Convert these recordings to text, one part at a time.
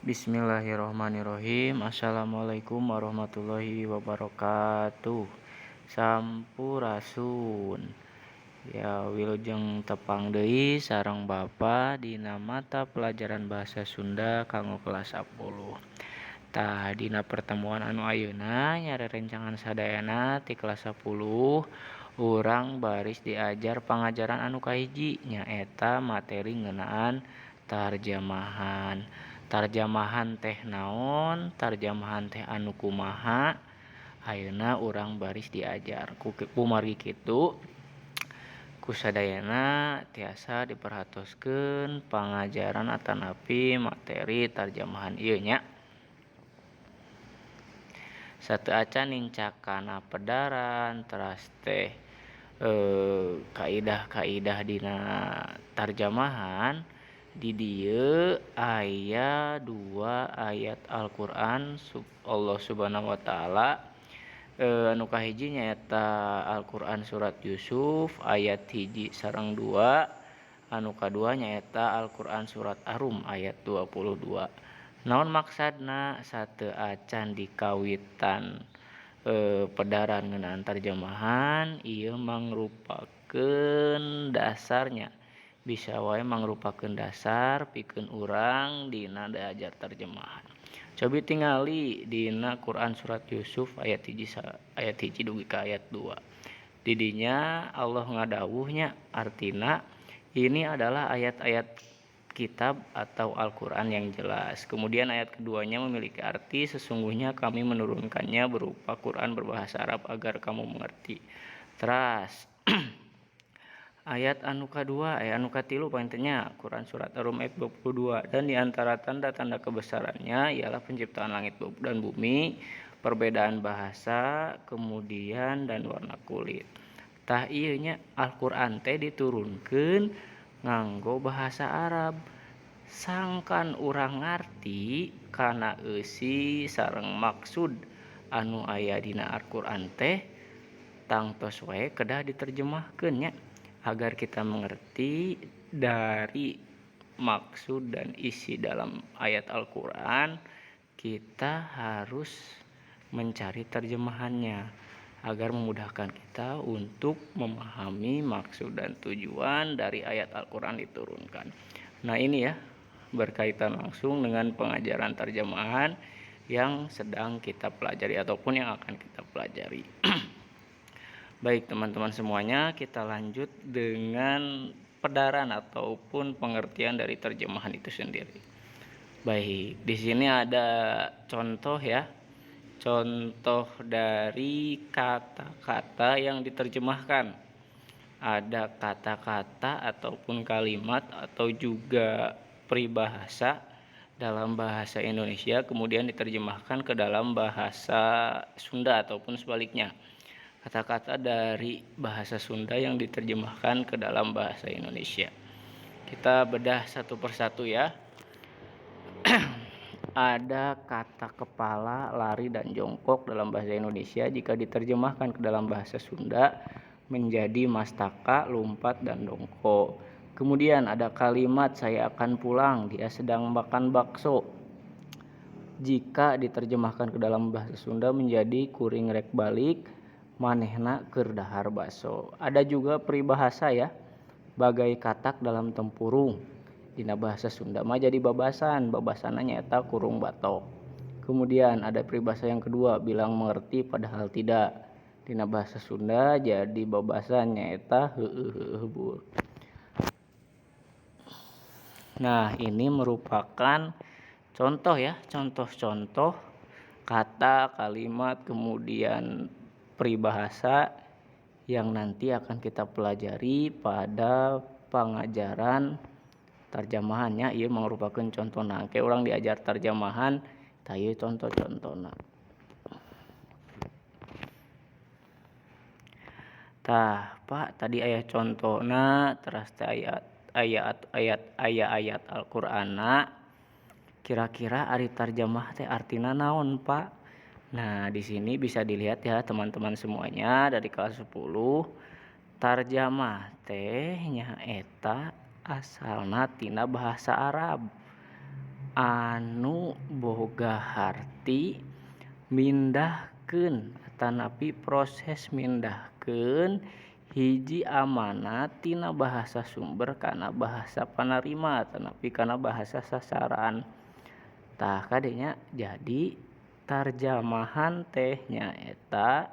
Bismillahirrahmanirrahim. Assalamualaikum warahmatullahi wabarakatuh. Sampurasun. Ya, wilujeng tepang deui sareng Bapa dina mata pelajaran bahasa Sunda kanggo kelas 10. Tah, dina pertemuan anu ayeuna nya rerencangan sadayana ti kelas 10 urang baris diajar pangajaran anu kahiji, nyaeta materi ngeunaan tarjamahan. Tarjamahan teh naon, tarjamahan teh anu kumaha, ayeuna urang baris diajar. Kumargi kitu kusadayana tiasa diperhatoskeun pangajaran atanapi materi tarjamahan ieu nya. Sateuacan nincak kana pedaran teras teh kaidah-kaidah dina tarjamahan. Di dieu aya dua ayat Al-Qur'an Allah Subhanahu wa taala. Anu kahiji nyaeta Al-Qur'an surat Yusuf ayat 1 sareng 2, anu kadua nyaeta Al-Qur'an surat Ar-Rum ayat 22. Naon maksadna sateuacan dikawitan pedaran ngeunaan tarjamahan ieu mangrupakeun dasarnya. Bisa wae mangrupakeun dasar pikeun urang dina diajar terjemahan. Cobi tingali dina Quran surat Yusuf ayat 1 ayat 1 dugi ka ayat 2. Di dinya Allah ngadawuhnya, artina ini adalah ayat-ayat kitab atau Al-Quran yang jelas. Kemudian ayat keduanya memiliki arti sesungguhnya kami menurunkannya berupa Quran berbahasa Arab agar kamu mengerti. Teras ayat anu kadua, ayat anu katilu panginten Quran surat Ar-Rum ayat 22, dan di antara tanda-tanda kebesarannya ialah penciptaan langit dan bumi, perbedaan bahasa, kemudian dan warna kulit. Tah, ieu nya Al-Qur'an teh diturunkeun nganggo bahasa Arab. Sangkan urang ngarti kana eusi sareng maksud anu aya dina Al-Qur'an teh tangtos wae kedah diterjemahkeun nya, agar kita mengerti dari maksud dan isi dalam ayat Al-Quran, kita harus mencari terjemahannya agar memudahkan kita untuk memahami maksud dan tujuan dari ayat Al-Quran diturunkan. Nah, ini ya berkaitan langsung dengan pengajaran terjemahan yang sedang kita pelajari ataupun yang akan kita pelajari. Baik, teman-teman semuanya, kita lanjut dengan pedaran ataupun pengertian dari terjemahan itu sendiri. Baik, di sini ada contoh ya. Contoh dari kata-kata yang diterjemahkan. Ada kata-kata ataupun kalimat atau juga peribahasa dalam bahasa Indonesia kemudian diterjemahkan ke dalam bahasa Sunda ataupun sebaliknya. Kata-kata dari bahasa Sunda yang diterjemahkan ke dalam bahasa Indonesia. Kita bedah satu persatu ya. Ada kata kepala, lari, dan jongkok dalam bahasa Indonesia jika diterjemahkan ke dalam bahasa Sunda menjadi mastaka, lumpat, dan dongko. Kemudian ada kalimat saya akan pulang, dia sedang makan bakso. Jika diterjemahkan ke dalam bahasa Sunda menjadi kuring rek balik, manehna keur dahar baso. Ada juga peribahasa ya, bagai katak dalam tempurung. Dina bahasa Sunda mah jadi babasan, babasanna nyaeta kurung batok. Kemudian ada peribahasa yang kedua, bilang mengerti padahal tidak. Dina bahasa Sunda jadi babasan nyaeta heueuh heueuh bur. Nah, ini merupakan contoh ya, contoh-contoh kata, kalimat, kemudian peribahasa yang nanti akan kita pelajari pada pengajaran terjemahannya. Ieu merupakan contoh ke urang diajar terjemahan, tah ieu contoh-contohna. Tah, Pak, tadi aya contohna, teras teh ayat ayat ayat aya ayat Al-Qur'anna. Kira-kira ari tarjamah teh artina naon, Pak? Nah, di sini bisa dilihat ya teman-teman semuanya dari kelas 10. Tarjamah teh nyaeta asalna tina bahasa Arab. Anu boga harti mindahkeun atanapi proses mindahkeun hiji amanat tina bahasa sumber kana bahasa panarima atanapi kana bahasa sasaran. Tah kade nya jadi tarjamahan teh nyaeta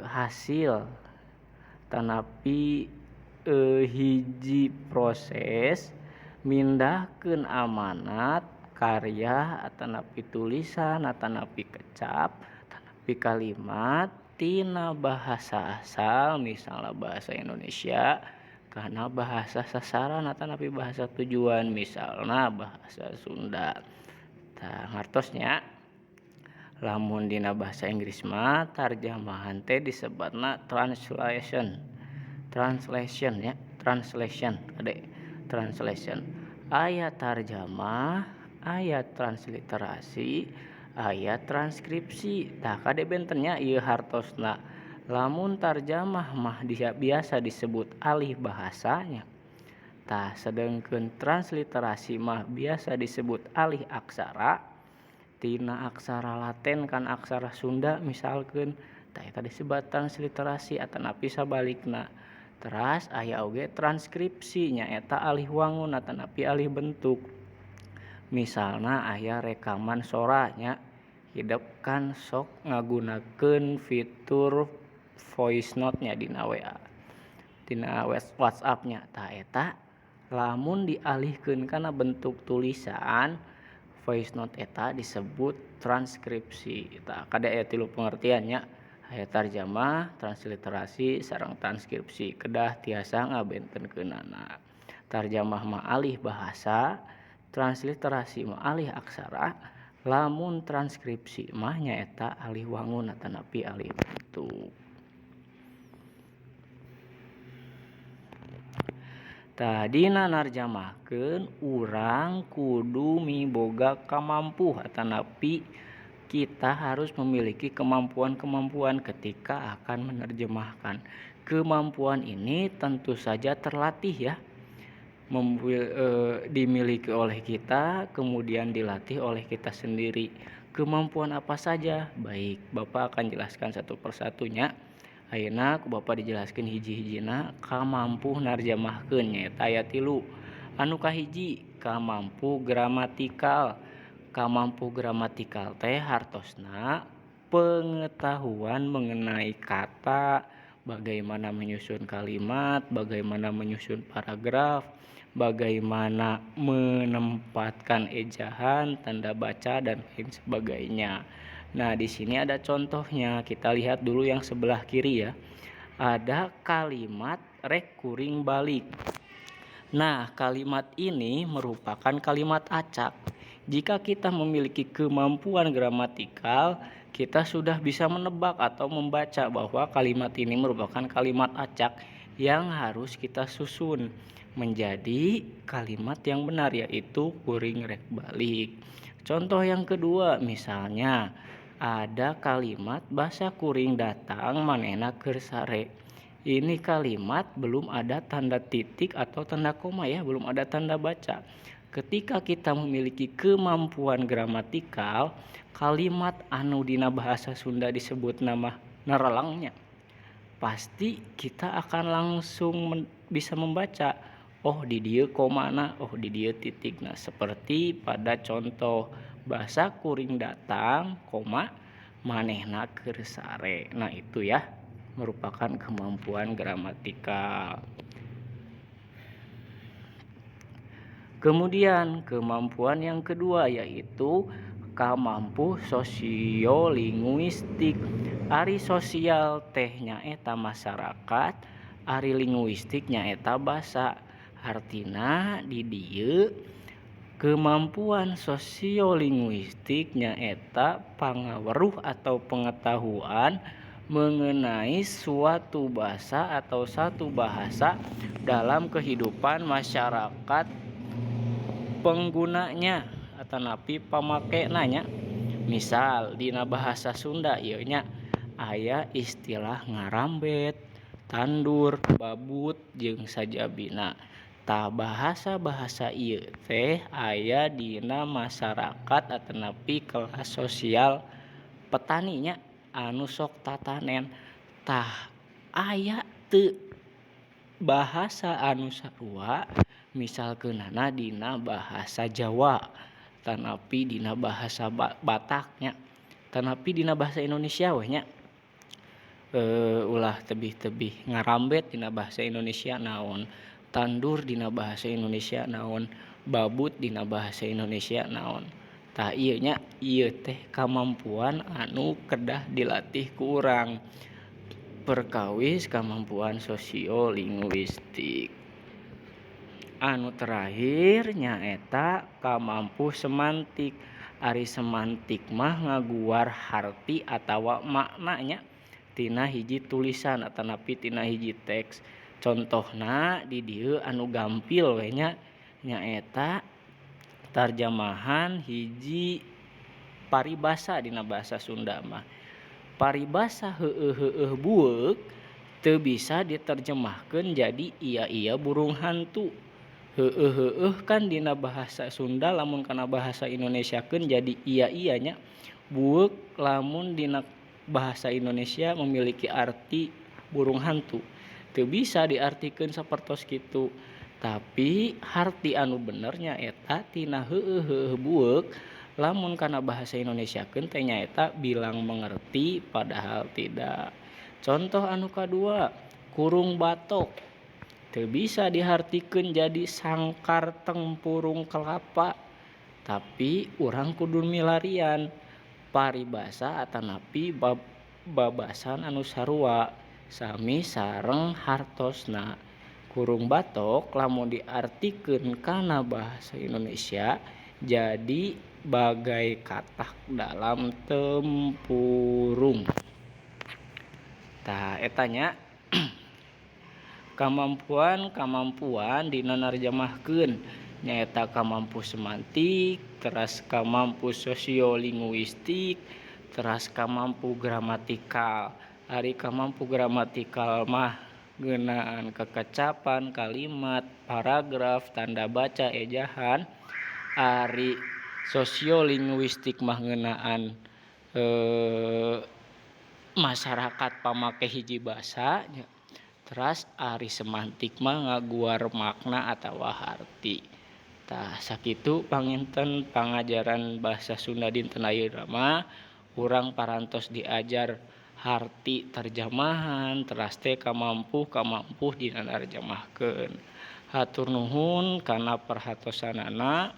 hasil atanapi hiji proses mindahkeun amanat karya atanapi tulisan atanapi kecap atanapi kalimat tina bahasa asal misalna bahasa Indonesia kana bahasa sasaran atanapi bahasa tujuan misalna bahasa Sunda. Tah ngartos nya lamun dina bahasa Inggris mah tarjamahan teh disebatna translation, translation nya, translation kade translation. Aya tarjamah, aya transliterasi, aya transkripsi. Tah kade benten nya ieu hartosna. Lamun tarjamah mah biasa disebut alih bahasanya. Tah sedengkeun transliterasi mah biasa disebut alih aksara. Tina aksara Latin kan aksara Sunda misalkeun, tah eta disebut transliterasi atanapi sabalikna. Teras aya oge transkripsi nyaeta alih wangun atanapi alih bentuk. Misalna aya rekaman sora nya, hidep kan sok ngagunakeun fitur voice note nya dina WA, dina WhatsApp nya. Tah eta lamun dialihkeun kana bentuk tulisan voice note eta disebut transkripsi. Tah kade aya tilu pengertian nya, aya tarjamah, transliterasi, sareng transkripsi. Kedah tiasa ngabentenkeunana. Tarjamah mah alih bahasa, transliterasi mah alih aksara, lamun transkripsi mah nyaeta alih wangun atanapi alih bentuk. Tah dina narjamahkeun urang kudu miboga kamampuh atanapi kita harus memiliki kemampuan-kemampuan ketika akan menerjemahkan. Kemampuan ini tentu saja terlatih ya, dimiliki oleh kita, kemudian dilatih oleh kita sendiri. Kemampuan apa saja? Baik, Bapak akan jelaskan satu persatunya. Ayeuna ku Bapak dijelaskeun hiji-hijina kamampuh narjamahkeun nyaeta aya tilu. Anu kahiji kamampu gramatikal. Kamampu gramatikal teh hartosna pengetahuan mengenai kata, bagaimana menyusun kalimat, bagaimana menyusun paragraf, bagaimana menempatkan ejahan, tanda baca dan lain sebagainya. Nah, di sini ada contohnya. Kita lihat dulu yang sebelah kiri ya. Ada kalimat rek kuring balik. Nah, kalimat ini merupakan kalimat acak. Jika kita memiliki kemampuan gramatikal, kita sudah bisa menebak atau membaca bahwa kalimat ini merupakan kalimat acak yang harus kita susun menjadi kalimat yang benar, yaitu kuring rek balik. Contoh yang kedua, misalnya ada kalimat basa kuring datang manehna keur sare. Ini kalimat belum ada tanda titik atau tanda koma ya, belum ada tanda baca. Ketika kita memiliki kemampuan gramatikal, kalimat anu dina bahasa Sunda disebut nama nerelangnya, pasti kita akan langsung bisa membaca, oh di dieu komana, oh di dieu titikna. Seperti pada contoh basa kuring datang, koma manehna keur sare. Nah, itu ya merupakan kemampuan gramatikal. Kemudian kemampuan yang kedua yaitu kamampu sosiolinguistik. Ari sosial teh nyaeta masyarakat, ari linguistik nyaeta basa. Artina di dieu kemampuan sosiolinguistik nyaeta pangaweruh atau pengetahuan mengenai suatu bahasa atau satu bahasa dalam kehidupan masyarakat penggunanya atanapi pamakena nya. Misal dina bahasa Sunda ieu nya aya istilah ngarambet, tandur, babut jeung sajabina. Tah bahasa-bahasa ieu teh aya dina masyarakat atanapi kelas sosial petani nya anu sok tatanen. Tah aya teu bahasa anu sarua misalkeunana dina bahasa Jawa tanapi dina bahasa Batak nya tanapi dina bahasa Indonesia we nya ulah tebih-tebih ngarambet dina bahasa Indonesia naon, tandur dina bahasa Indonesia naon, babut dina bahasa Indonesia naon. Tah ieu nya ieu teh kamampuan anu kedah dilatih ku urang perkawis kamampuan sosiolinguistik. Anu terakhir nyaeta kamampu semantik. Ari semantik mah ngaguar harti atawa makna nya tina hiji tulisan atanapi tina hiji teks. Contohna di dieu anu gampil we nya nyaeta tarjamahan hiji paribasa dina bahasa Sunda mah. Paribasa heueuh-heueuh bueuk teu bisa diterjemahkeun jadi iya-iya burung hantu. Heueuh-heueuh kan dina bahasa Sunda lamun kana bahasa Indonesiakeun jadi iya-iya nya. Bueuk lamun dina bahasa Indonesia memiliki arti burung hantu. Teu bisa diartikeun sapertos kitu. Tapi harti anu bener nyaeta tina heueuh-heueuh bueuk lamun kana bahasa Indonesiakeun teh nyaeta bilang mengerti padahal tidak. Contoh anu kadua, kurung batok teu bisa dihartikeun jadi sangkar tempurung kelapa. Tapi urang kudu milarian paribasa atanapi babasan anu sarua sami sareng hartosna. Kurung batok lamun diartikeun kana bahasa Indonesia jadi bagai katak dalam tempurung. Tah eta nya kamampuan-kamampuan dina narjamahkeun nyaeta kamampu semantik, teras kamampu sosiolinguistik, teras kamampu gramatikal. Ari kamampu gramatikal mah ngeunaan kekecapan kalimat, paragraf, tanda baca, ejahan. Ari sosiolinguistik mah ngeunaan masyarakat pamake hiji basa nya. Teras ari semantik mah ngaguar makna atawa harti. Tah sakitu panginten pangajaran bahasa Sunda dinten ayeuna mah urang parantos diajar harti terjemahan teras teh kamampuh dina narjemahkeun. Hatur nuhun kana perhatosanana.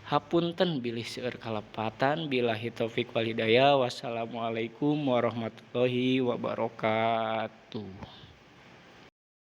Hapunten bilih seueur kalepatan. Billahi taufik wal hidayah. Wassalamualaikum warahmatullahi wabarakatuh.